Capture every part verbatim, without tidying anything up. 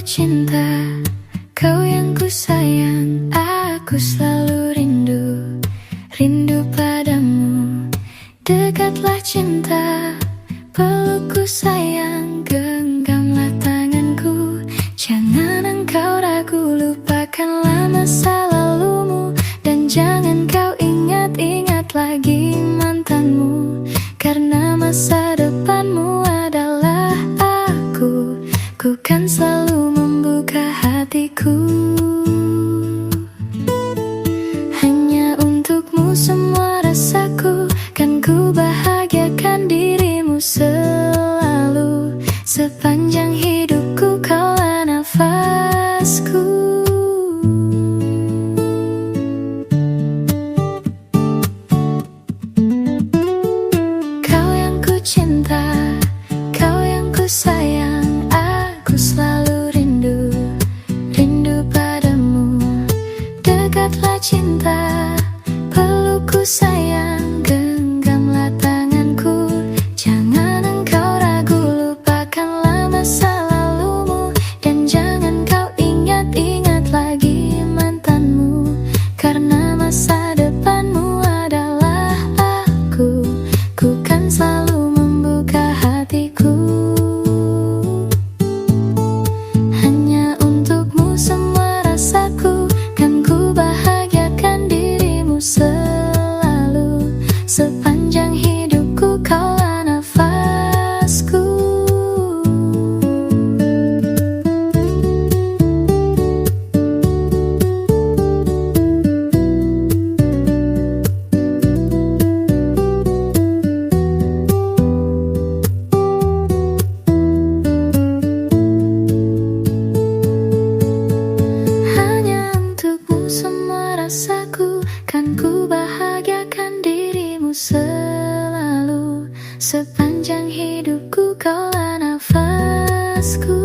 Cinta, kau yang ku sayang, aku selalu rindu, rindu padamu. Dekatlah cinta, pelukku sayang, genggamlah tanganku. Jangan engkau ragu, lupakanlah masa lalumu, dan jangan kau ingat-ingat lagi mantanmu, karena masa depanmu adalah aku. Ku kan selalu membuka hatiku. Hanya untukmu semua rasaku, kan ku bahagiakan dirimu selalu. Sepanjang hidupku kaulah nafasku. Kau yang ku cinta, kau yang ku sayang, aku selalu rindu, rindu padamu. Dekatlah cinta, pelukku sayang, genggamlah tanganku. Jangan engkau ragu, lupakanlah masa lalumu, dan jangan kau ingat-ingat lagi mantanmu, karena masa depanmu adalah aku. Ku kan selalu membuka hatiku. Hanya untukmu semua rasaku, kan ku bahagiakan dirimu selalu. Sepanjang hidupku kaulah nafasku. Hanya untukmu semua rasaku, kan ku bahagiakan dirimu selalu. Sepanjang hidupku kaulah nafasku.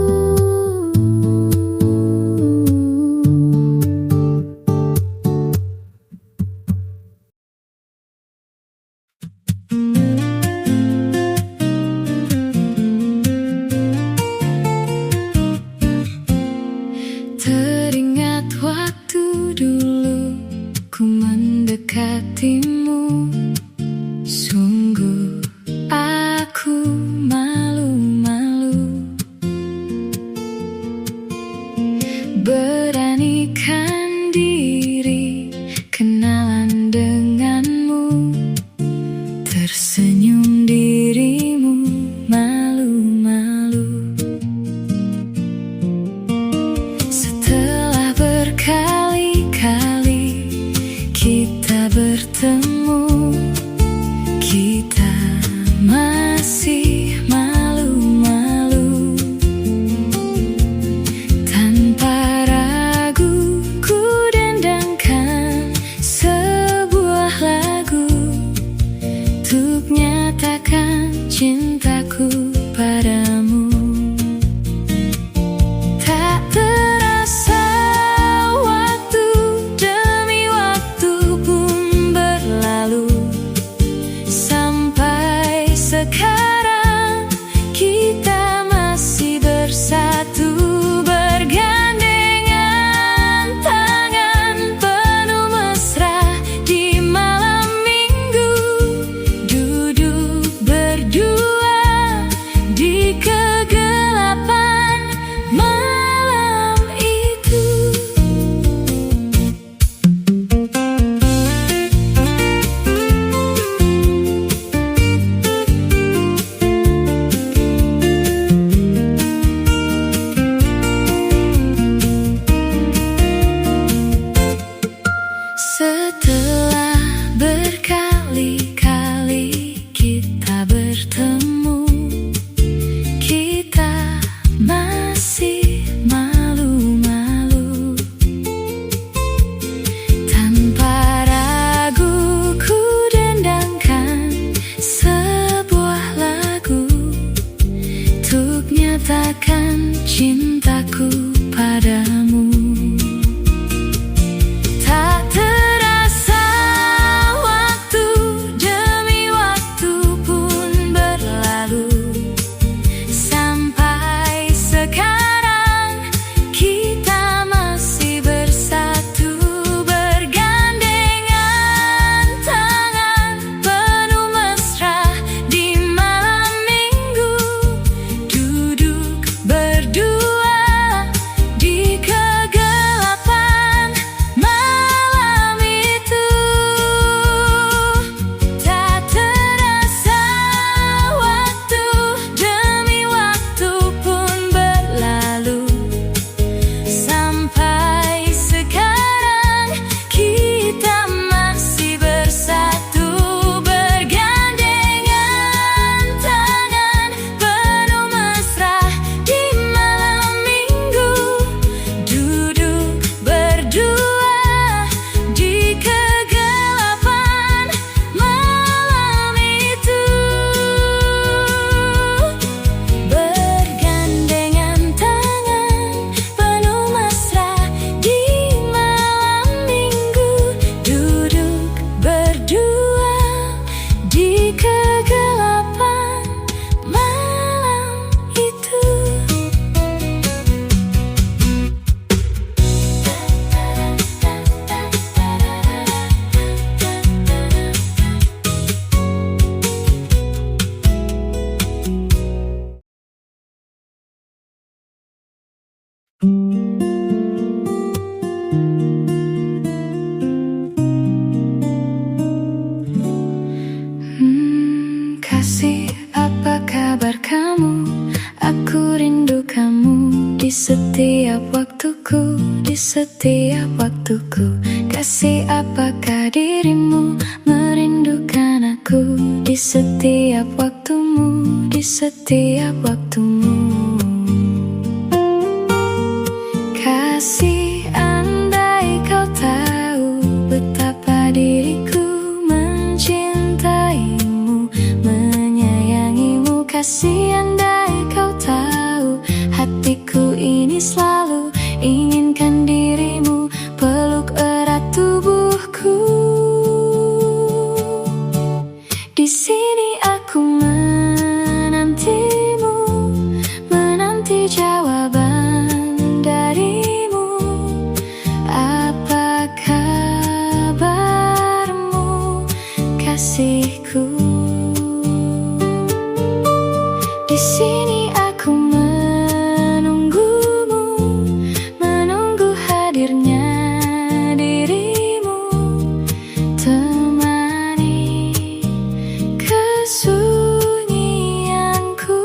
Teringat waktu dulu ku mendekatimu, sungguh aku malu-malu beranikan diri kenalan denganmu. Tersenyum dirimu malu-malu. Setelah berkali-kali kita bertemu, kita masih malu-malu. Tanpa ragu ku dendangkan sebuah lagu, untuk nyatakan cintaku padamu. Tak terasa waktu demi waktu pun berlalu. Sampai sekarang kita masih bersatu, bergandengan tangan penuh mesra di malam minggu, duduk berdua di kegelapan malam itu. Setelah berkali-kali kita bertemu, kita masih malu-malu. Tanpa ragu ku dendangkan sebuah lagu, untuk nyatakan cintaku padamu. Tak terasa waktu demi waktu pun berlalu. Sampai sekarang Di setiap waktuku, di setiap waktuku, kasih, apakah dirimu merindukan aku? Di setiap waktumu, di setiap waktumu. Kasih, andai kau tahu betapa diriku mencintaimu, menyayangimu. Kasih, andai kau tahu hatiku ini selalu inginkan dirimu, peluk erat tubuhku. Di sini aku menantimu, menanti jawaban darimu. Apa kabarmu, kasihku? Di sini aku menunggumu, menunggu hadirnya dirimu, temani kesunyianku.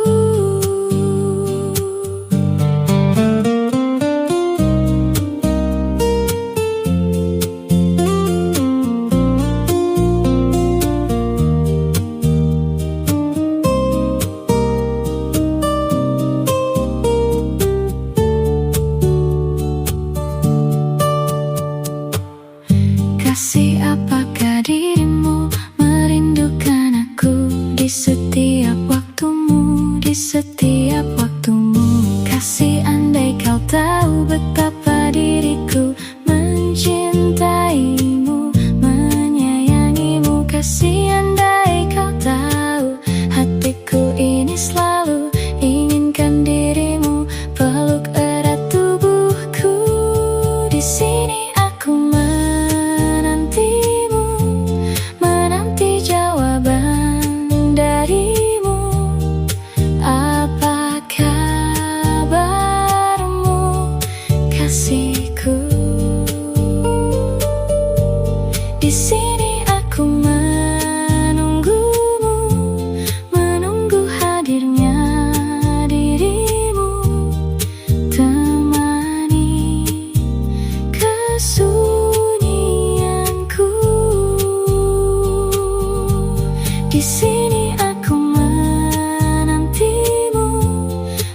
Kasih, apakah dirimu merindukan aku? Di setiap waktumu, di setiap waktumu. Kasih, andai kau tahu betapa diriku mencintaimu, menyayangimu. Kasih, andai kau tahu hatiku ini selalu inginkan dirimu, peluk erat tubuhku. Di sini aku menantimu, menanti jawaban darimu. Apa kabarmu, kasihku? Di sini aku menunggumu, menunggu hadirnya dirimu, temani kesunyianku. Di sini aku menantimu,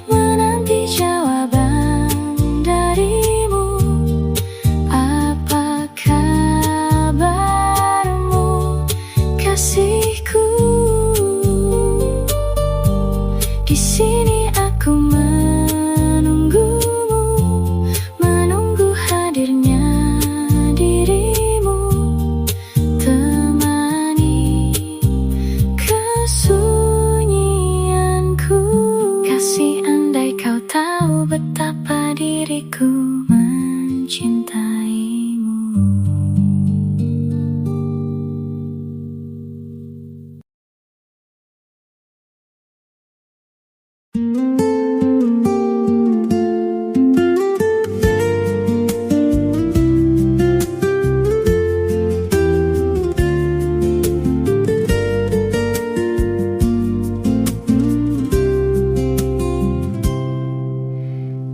menanti jawaban darimu. Apa kabarmu, kasihku? Di sini aku menunggumu, menunggu hadirnya dirimu, temani kesunyianku. Kasih, andai kau tahu betapa diriku mencintaimu.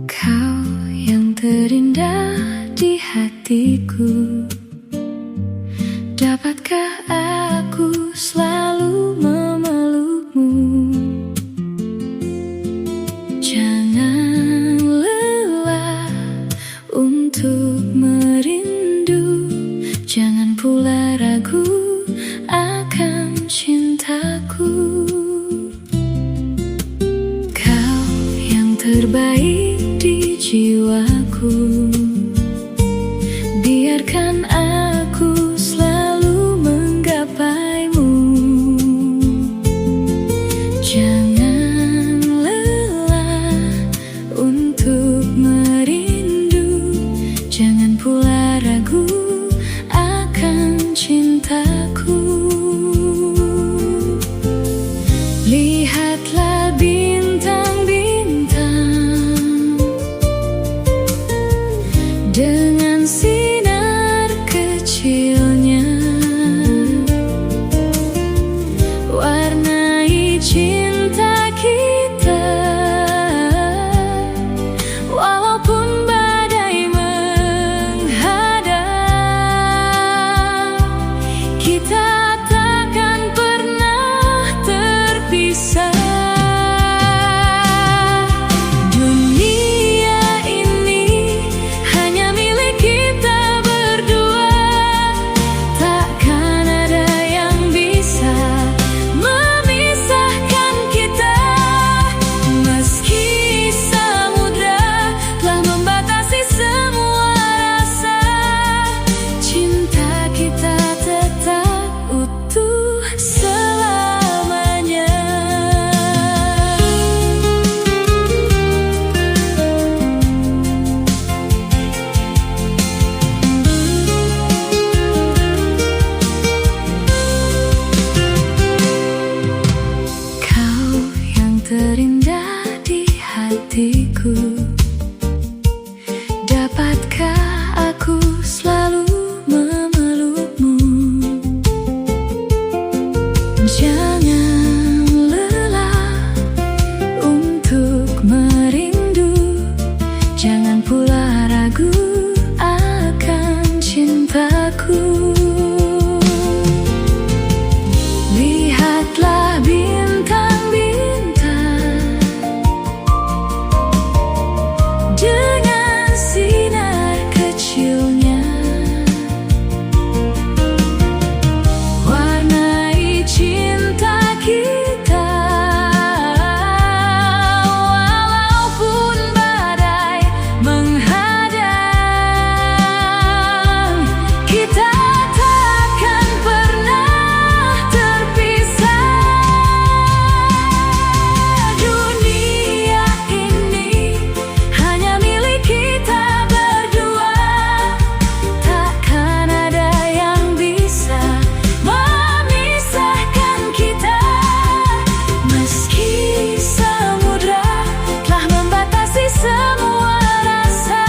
Kau yang terindah di hatiku. Dapatkah aku selalu memelukmu? Jangan lelah untuk merindu, jangan pula ragu akan cintaku. Kau yang terbaik di jiwaku, biarkan aku selalu menggapaimu. Jangan lelah untuk merindu, jangan pula ragu akan cintaku. Lihatlah bintang-bintang Ku, dapatkah aku selalu memelukmu? Jangan lelah untuk merindu, jangan pula ragu akan cintaku. Lihatlah bintang-bintang dengan sinar kecilnya, warnai cinta kita. Walaupun badai menghadang, kita takkan pernah terpisah. Dunia ini hanya milik kita berdua. Takkan ada yang bisa memisahkan kita. Meski samudra telah membatasi semua rasa,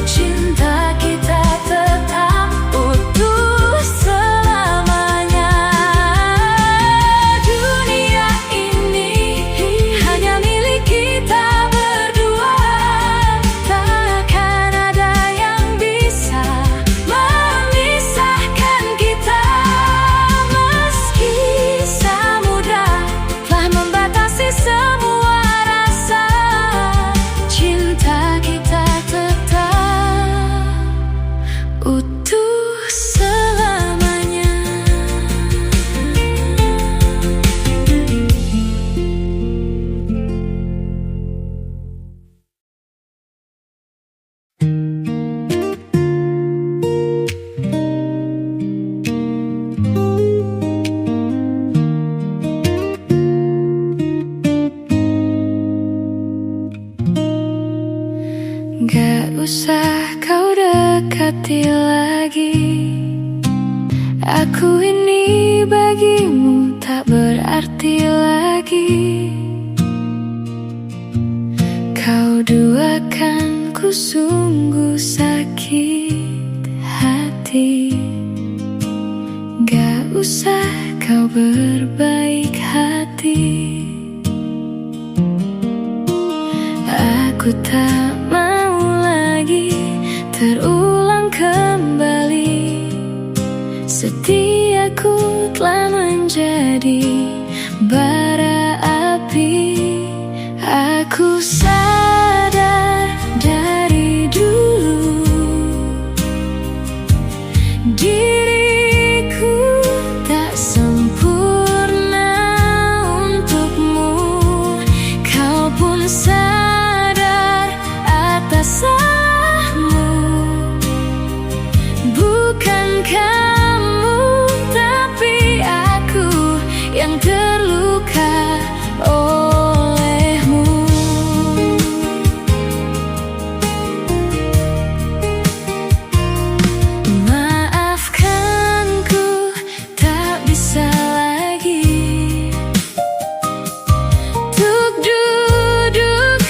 cinta kita tetap utuh selamanya. Dunia ini hanya milik kita berdua. Takkan ada yang bisa memisahkan kita. Meski samudra telah membatasi semua rasa, cinta kita tetap utuh selamanya. Gak usah kau dekati lagi. Aku ini bagimu tak berarti lagi. Kau duakan ku sungguh sakit hati. Gak usah kau berbaik hati. Aku tak mau lagi terulang kembali. Setiaku telah menjadi bara api. Aku sadar dari dulu, diriku tak sempurna untukmu. Kau pun sadar atas salahmu. Bukan kamu, tapi aku yang terluka olehmu. Maafkan ku, tak bisa lagi tuk duduk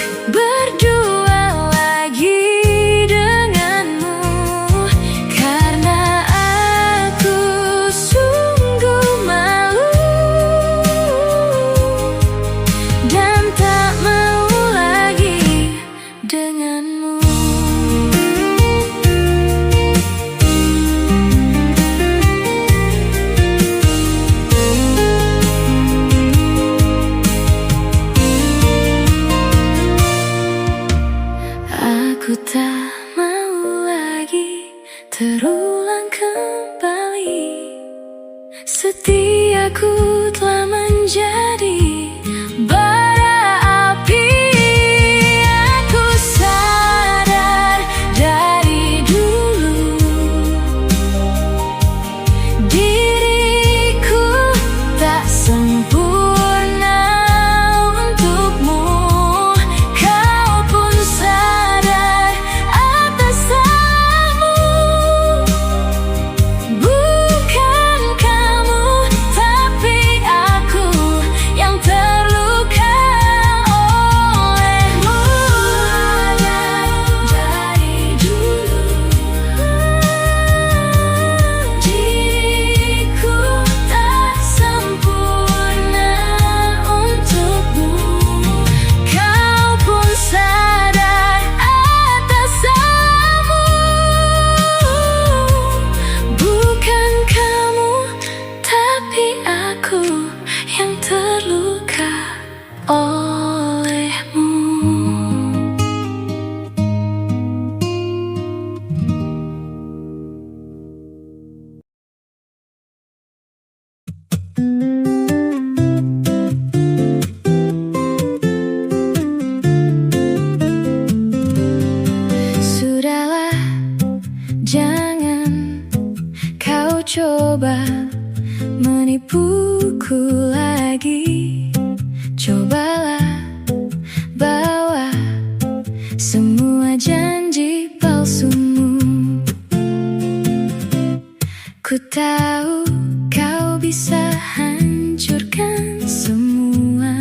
Tahu kau bisa hancurkan semua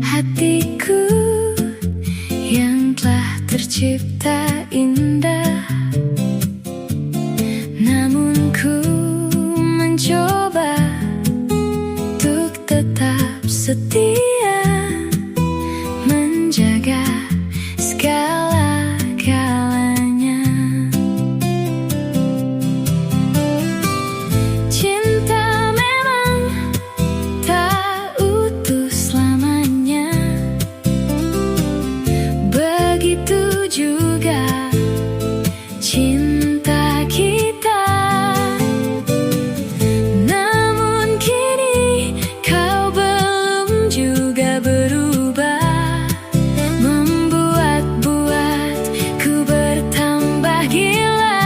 hatiku yang telah tercipta indah. Namun ku mencoba untuk tetap setia, menjaga segala-galanya. Cinta memang tak utuh selamanya. Begitu juga cinta kita. Namun kini kau belum juga berubah, membuat-buat ku bertambah gila.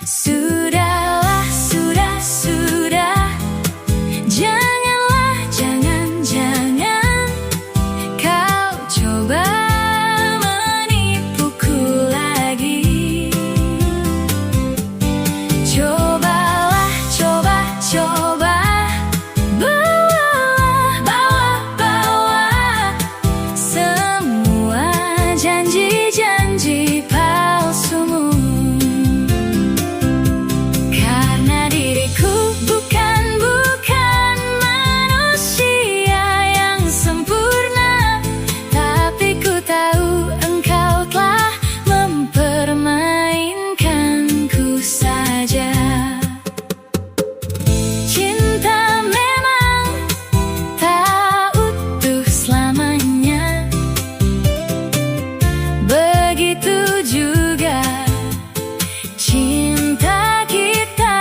Sudahlah, sudah, sudah. Janganlah, jangan, jangan kau coba menipuku lagi. Cobalah, coba, coba. Bawalah, bawa, bawa semua janji-janji palsumu. Karena diriku bukan, bukan manusia yang sempurna, tapi ku tahu engkau telah mempermainkanku saja. Cinta memang tak utuh selamanya. Begitu juga cinta kita.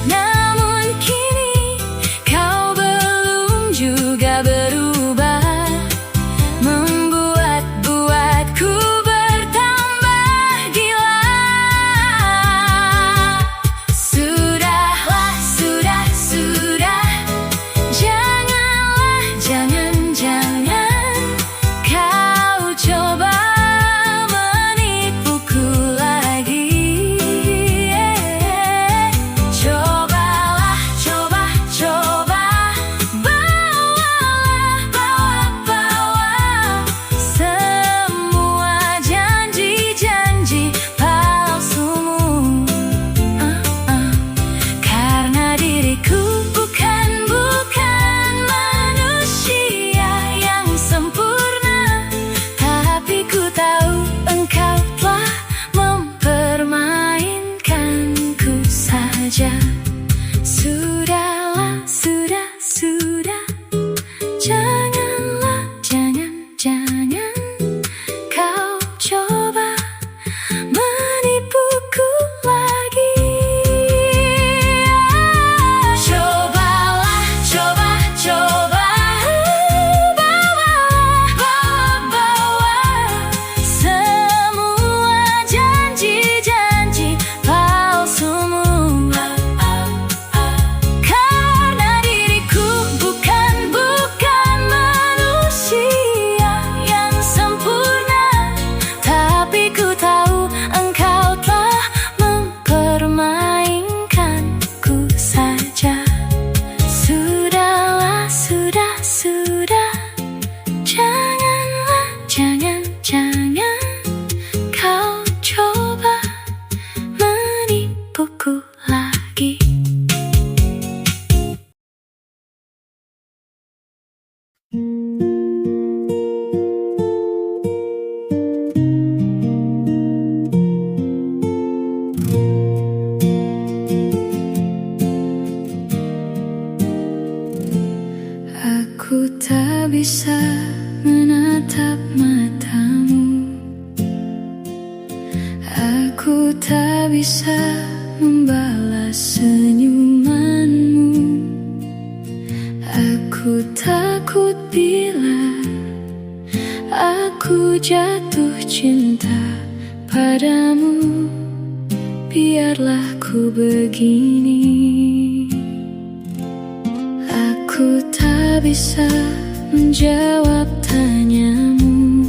Namun kini kau belum juga berubah, membuat-buatku bertambah gila. Sudahlah, sudah, sudah. Janganlah, jangan, jangan kau coba menipuku lagi. Cobalah, coba, coba. Bawalah, bawa, bawa semua janji-janji palsumu. Ah, ah. Karena diriku bukan, bukan manusia yang sempurna, tapi ku tahu engkau telah mempermainkanku saja. Sudahlah, sudah, sudah. Janganlah, jangan, jangan kau coba menipuku lagi. Cobalah, coba, coba. Bawalah, bawa, bawa semua janji-janji palsumu. Karena diriku bukan, bukan manusia yang sempurna, tapi ku tahu engkau telah mempermainkanku saja. Sudahlah, sudah, sudah. Janganlah, jangan, jangan kau coba menipuku lagi. Aku tak bisa menatap matamu. Aku tak bisa membalas senyumanmu. Aku takut bila aku jatuh cinta padamu. Biarlah ku begini. Aku tak bisa menjawab tanyamu.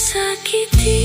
sakiti.